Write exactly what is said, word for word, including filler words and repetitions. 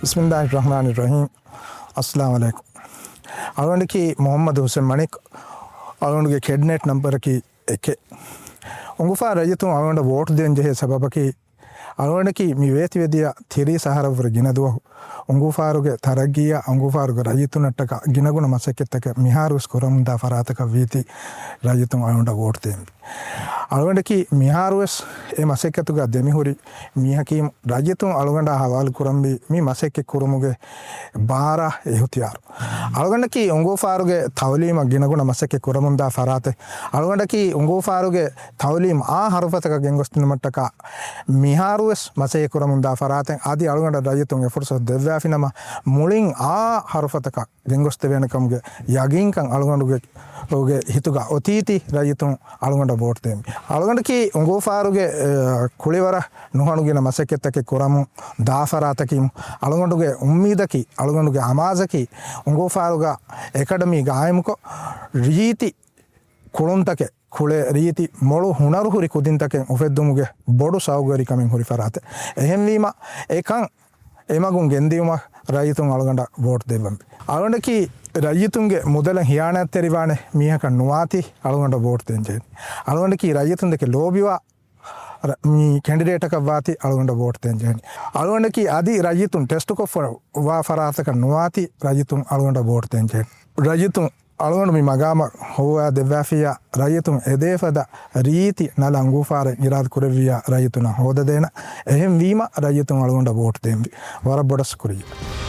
ބިސްމިއްލާހި ރަޙްމާނި ރަޙީމް. އައްސަލާމު ޢަލައިކުމް. އަޅުގަނޑަކީ މުޙައްމަދު ޙުސެން މަނިކު. އަޅުގަނޑުގެ ކެޑިނޭޓް ނަންބަރަކީ އެކެއް. އުނގޫފާރު ރައްޔިތުން އަޅުގަނޑަށް ވޯޓް ދޭން ޖެހޭ ސަބަބަކީ، އަޅުގަނޑަކީ މި ވޭތިވެދިޔަ ތިރީސް އަހަރަށްވުރެ ގިނަ ދުވަހު އުނގޫފާރުގެ ތަރައްގީއަށް އުނގޫފާރުގެ ރައްޔިތުންނަށްޓަކާ ގިނަގުނަ މަސައްކަތްތަކެއް މިހާރުވެސް ކުރަމުންދާ ފަރާތަކަށް ވީތީ ރައްޔިތުން އަޅުގަނޑަށް ވޯޓް ދޭން. އަޅުގަނޑަކީ މިހާރުވެސް އެ މަސައްކަތުގަ ދެމިހުރި މީހަކީ، ރައްޔިތުން އަޅުގަނޑާ ހަވާލު ކުރަންވީ މި މަސައްކަތް ކުރުމުގެ ބާރާ އިހުތިޔާރު. އަޅުގަނޑަކީ އުނގޫފާރުގެ ތައުލީމަށް ގިނަގުނަ މަސައްކަތް ކުރަމުންދާ ފަރާތެއް. އަޅުގަނޑަކީ އުނގޫފާރުގެ ތައުލީމް އާ ހަރުފަތަކަށް ގެންގޮސްދިނުމަށްޓަކާ މިހާރުވެސް މަސައްކަތް ކުރަމުންދާ ފަރާތެއް. އަދި އަޅުގަނޑަށް ރައްޔިތުން އެ ފުރުސަތު ދެއްވާފިނަމަ، މުޅިން އާ ހަރުފަތަކަށް ގެންގޮސްދެވޭނެކަމުގެ ޔަގީންކަން އަޅުގަނޑުގެ، ގެ ހިތުގަ އޮތީތީ ރައްޔިތުން އަޅުގަނޑަށް ވޯޓް ދޭން. އަޅުގަނޑަކީ އުނގޫފާރުގެ، އެ، ކުޅިވަރަށް ނުހަނު ގިނަ މަސައްކަތްތަކެއް ކުރަމުން ދާ ފަރާތަކީ، އަޅުގަނޑުގެ އުއްމީދަކީ، އަޅުގަނޑުގެ އަމާޒަކީ އުނގޫފާރުގަ އެކަޑަމީ ގާއިމުކޮށް، ރީތި ކުޅުންތަކެއް، ކުޅެ ރީތި މޮޅު ހުނަރުހުރި ކުދިންތަކެއް އުފެއްދުމުގެ ބޮޑު ސައުގުވެރިކަމެއް ހުރި ފަރާތެއް. އެހެންވީމަ، އެކަން އެމަގުން ގެންދިޔުމަށް ރައްޔިތުން އަޅުގަނޑަށް ވޯޓް ދެއްވަން. އަޅުގަނޑަކީ ރައްޔިތުންގެ މުދަލަށް ހިޔާނާތްތެރިވާނެ މީހަކަށް ނުވާތީ އަޅުގަނޑަށް ވޯޓް ދޭން ޖެހެނީ. އަޅުގަނޑަކީ ރައްޔިތުންދެކެ ލޯބިވާ ރަ-، މި ކެންޑިޑޭޓަކަށް ވާތީ އަޅުގަނޑަށް ވޯޓް ދޭން ޖެހެނީ. އަޅުގަނޑަކީ އަދި ރައްޔިތުން ޓެސްޓުކޮށްފަ ވާ ފަރާތަކަށް ނުވާތީ ރައްޔިތުން އަޅުގަނޑަށް ވޯޓް ދޭން ޖެހެނީ. ރައްޔިތުން އަޅުގަނޑު މި މަގާމަށް ހޮވާ ދެއްވާފިއްޔާ، ރައްޔިތުން އެދޭފަދަ ރީތި ނަލަ އުނގޫފާރެއް އިރާދަ ކުރެއްވިއްޔާ ރައްޔިތުންނަށް ހޯދަދޭނަ. އެހެން ވީމަ ރައްޔިތުން އަޅުގަނޑަށް ވޯޓް ދޭންވީ. ވަރަށް ބޮޑަށް ޝުކުރިއްޔާ.